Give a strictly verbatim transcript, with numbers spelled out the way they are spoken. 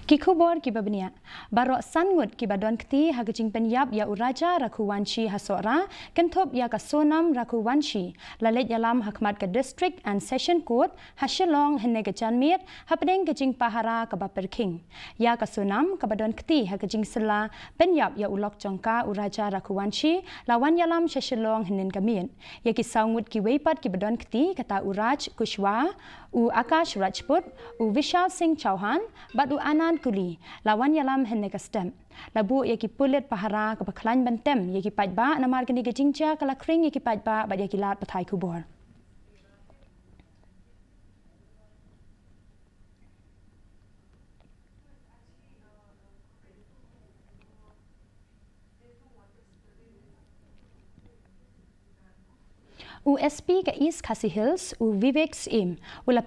Ki khubor kiba bniah. Baroh san ngut kiba don kti ha ka jingpynïap ïa u Raja Raghuvanshi ha Sohra, kynthup ïa ka Sonam Raghuvanshi, la leit ïalam ha khmat ka District and Session Court ha Shillong hynne ka janmiet, hapdeng ka jingpahara kaba pyrkhing. Ïa ka Sonam kaba don kti ha ka jingsylla pynïap ïa u lok jong ka u Raja Raghuvanshi, la wan ïalam sha Shillong hynnin ka miet. Ïa ki saw ngut kiwei pat kiba don kti, kata u Raj Kushwaha, u Akash Rajput, u Vishal Singh Chauhan, bad u Anand Kuli, la wan ïalam hynne ka step. La buh ïa ki pulit pahara kaba khlaiñ ban tem ïa ki paidbah, namar kane ka jingjia ka la khring ïa ki paidbah bad ïa ki lad pathai khubor. U S P ka East Khasi Hills, u Vivek Syiem, u la